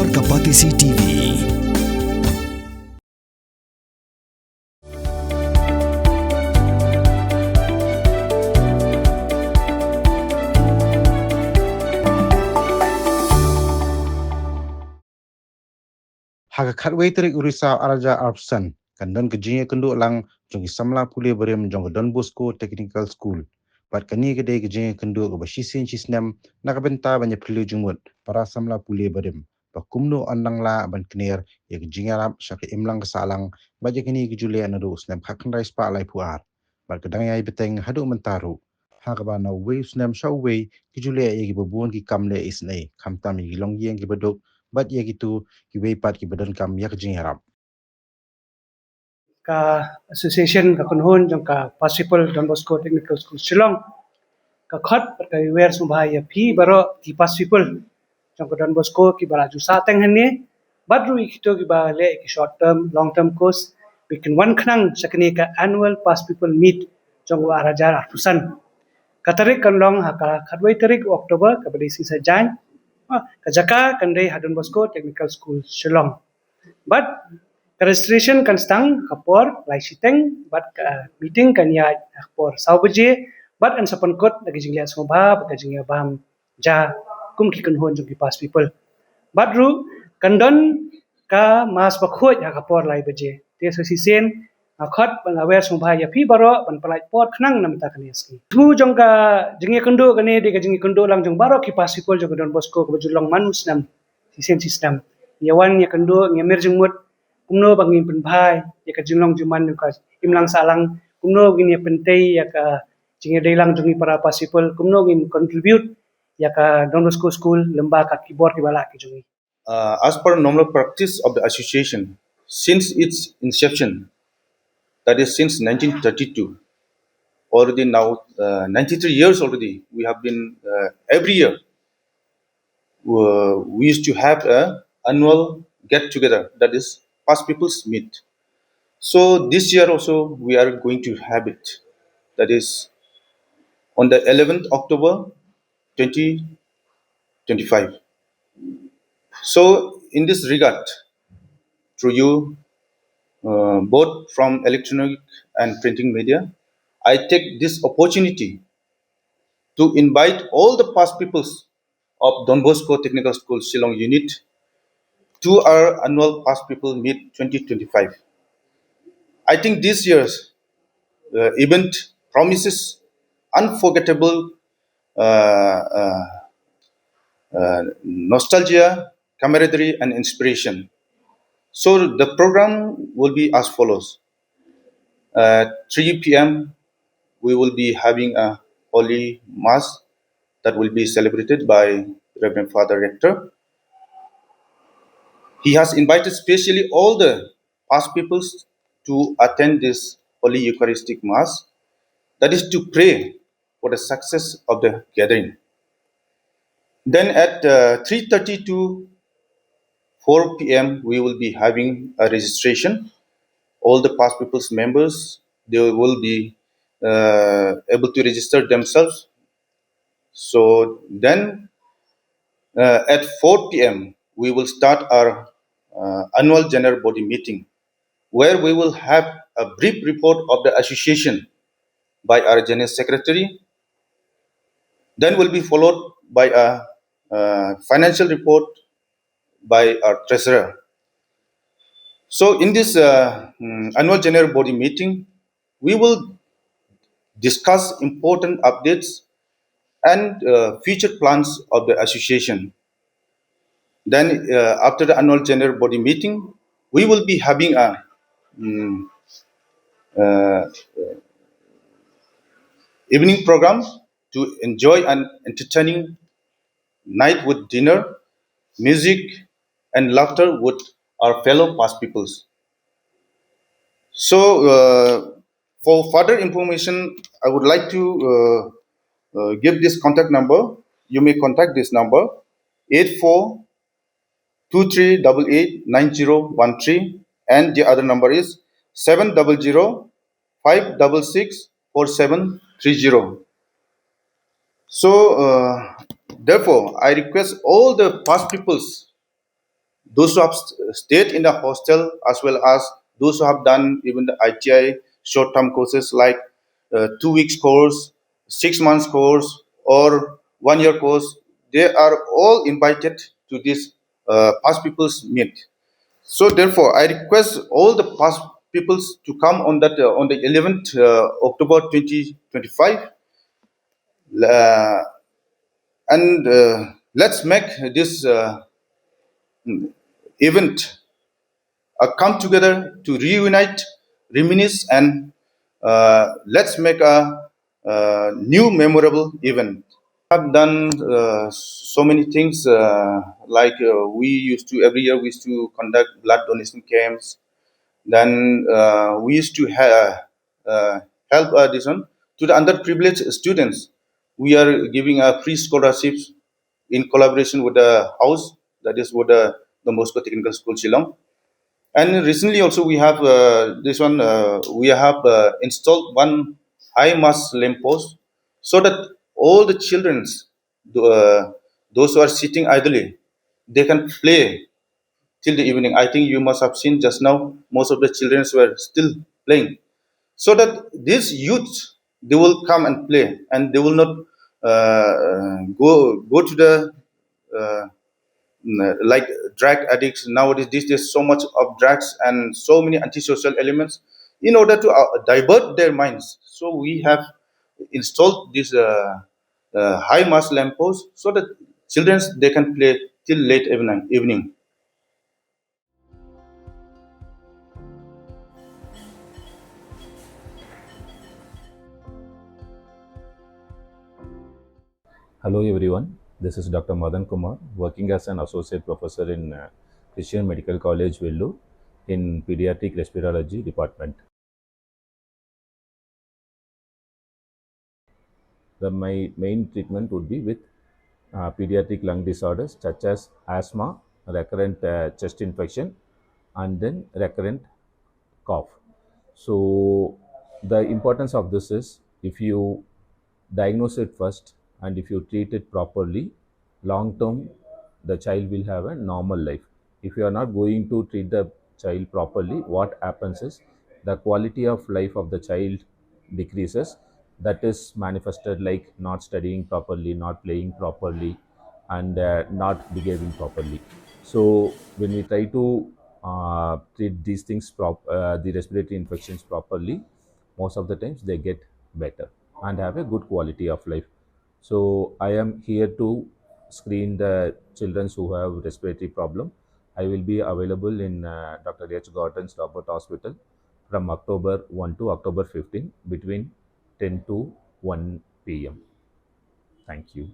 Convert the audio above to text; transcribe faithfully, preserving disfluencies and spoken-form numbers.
Ka Batesi T V. Ha ka khatwei tarik u Risaw ar hajar arphew san, kan don ka jingïakynduh lang jong ki samla pule barim jong ka Don Bosco Technical School. Bad kane ka dei ka jingïakynduh kaba shisien shisnem na ka bynta ban ïaphylliew jingmut para samla pule barim ba kumno yn dang lah ban kner ïa ka jingïarap sha ka imlang ka sahlang bad ïa kine ki ju leh naduh u snem khatkhyndai spah laiphew ar. Bad ka dang ïai bteng haduh mynta ruh, ha kaba na uwei u snem sha uwei ki ju leh ïa kiba bun ki kam leh isynei, khamtam ïa ki longïing kiba duk bad ïa kito kiwei pat kiba donkam ïa ka jingïarap. Ka association, ka kynhun jong ka Past People Don Bosco Technical School Shillong, ka khot bad ka wer sngewbha ïa phi baroh ki past people jong ka Don Bosco kiba la ju sah teng hangne, bad ruh ïa kito kiba leh ki short term, long term course, ba kin wan khnang sha kane ka annual Past People Meet jong u ar hajar arphew san. Ka tarik kan long ha ka khatwei tarik u October, kaba dei sngi Saitjaiñ. Ah, ka jaka kan dei ha Don Bosco Technical School Shillong. Bad ka registration kan sdang ka por lai shiteng, bad ka meeting kan ïaid ha ka por saw baje, bad yn sa pynkut da ka jingleh sngewbha bad ka jingïabam ja kum ki kynhun jong ki past people. Bad ruh kan don ka mass bakhuid ha ka por lai baje. Te sa shisien nga khot bad nga wer sngewbha ïa phi baroh ban pynlait por khnang na bynta kane ka sngi. Thmu jong ka jingïakynduh kane dei ka jingïakynduh lang jong baroh ki past people jong ka Don Bosco kaba ju long man u snem shisien shisnem. Ïa wan ïakynduh, ïa mir jingmut kumno ba ngin pynbha ïa ka jinglong jingman jong ka imlang sahlang, kumno ngin ïa pyntei ïa ka jingïadei lang jong ngi para past people, kumno ngin contribute ïa ka Don Bosco School lyngba ka ki bor kiba lah ki jong ngi. Uh, as per normal practice of the association, since its inception, that is since nineteen thirty-two, already now, uh, ninety-three years already, we have been, uh, every year, uh, we used to have a annual get together, that is past people's meet. So this year also we are going to have it, that is on the eleventh October twenty twenty-five. So in this regard, through you, uh, both from electronic and printing media, I take this opportunity to invite all the past peoples of Don Bosco Technical School Shillong Unit to our annual Past People Meet twenty twenty-five. I think this year's, uh, event promises unforgettable, uh, uh, uh, nostalgia, camaraderie, and inspiration. So the program will be as follows. At three p.m., we will be having a Holy Mass that will be celebrated by Reverend Father Rector. He has invited specially all the past peoples to attend this Holy Eucharistic Mass, that is to pray for the success of the gathering. Then at, uh, three thirty to four p.m., we will be having a registration. All the past people's members, they will be, uh, able to register themselves. So then, uh, at four p.m., we will start our, uh, annual general body meeting, where we will have a brief report of the association by our general secretary. Then will be followed by a, uh, financial report by our treasurer. So in this, uh, mm, annual general body meeting, we will discuss important updates and, uh, future plans of the association. Then, uh, after the annual general body meeting, we will be having a, mm, uh, evening program to enjoy an entertaining night with dinner, music, and laughter with our fellow past peoples. So, uh, for further information, I would like to, uh, uh, give this contact number. You may contact this number, eight four two three double eight nine zero one three, and the other number is seven double zero five double six four seven three zero. So, uh, therefore, I request all the past peoples those who have st- stayed in the hostel, as well as those who have done even the I T I short-term courses like uh, two weeks course, six months course, or one year course, they are all invited to this uh, past people's meet. So therefore, I request all the past peoples to come on that uh, on the eleventh uh, October twenty twenty-five, uh, and uh, let's make this uh, event a come together to reunite, reminisce, and uh, let's make a uh, new memorable event. I've done uh, so many things uh, like uh, we used to every year we used to conduct blood donation camps. Then uh, we used to ha- uh, help uh, this one to the underprivileged students. We are giving a free scholarships in collaboration with the house, that is with the Don Bosco Technical School Shillong. And recently also we have uh, this one, uh, we have uh, installed one high mast lamppost so that all the children, uh, those who are sitting idly, they can play till the evening. I think you must have seen just now, most of the children were still playing. So that these youths, they will come and play, and they will not uh, go go to the uh, mm, like drug addicts nowadays. This there's so much of drugs and so many antisocial elements. In order to uh, divert their minds, so we have installed this uh, uh, high mast lamppost so that children they can play till late evening. evening. Hello everyone, this is Doctor Madan Kumar, working as an associate professor in uh, Christian Medical College, Vellore, in pediatric respirology department. The my main treatment would be with uh, pediatric lung disorders such as asthma, recurrent uh, chest infection, and then recurrent cough. So the importance of this is, if you diagnose it first and if you treat it properly, long term the child will have a normal life. If you are not going to treat the child properly, what happens is the quality of life of the child decreases. That is manifested like not studying properly, not playing properly, and uh, not behaving properly. So when we try to uh, treat these things, prop- uh, the respiratory infections properly, most of the times they get better and have a good quality of life. So I am here to screen the children who have respiratory problem. I will be available in uh, Doctor H Gordon's Robert Hospital from October one to October fifteen between ten to one p m. Thank you.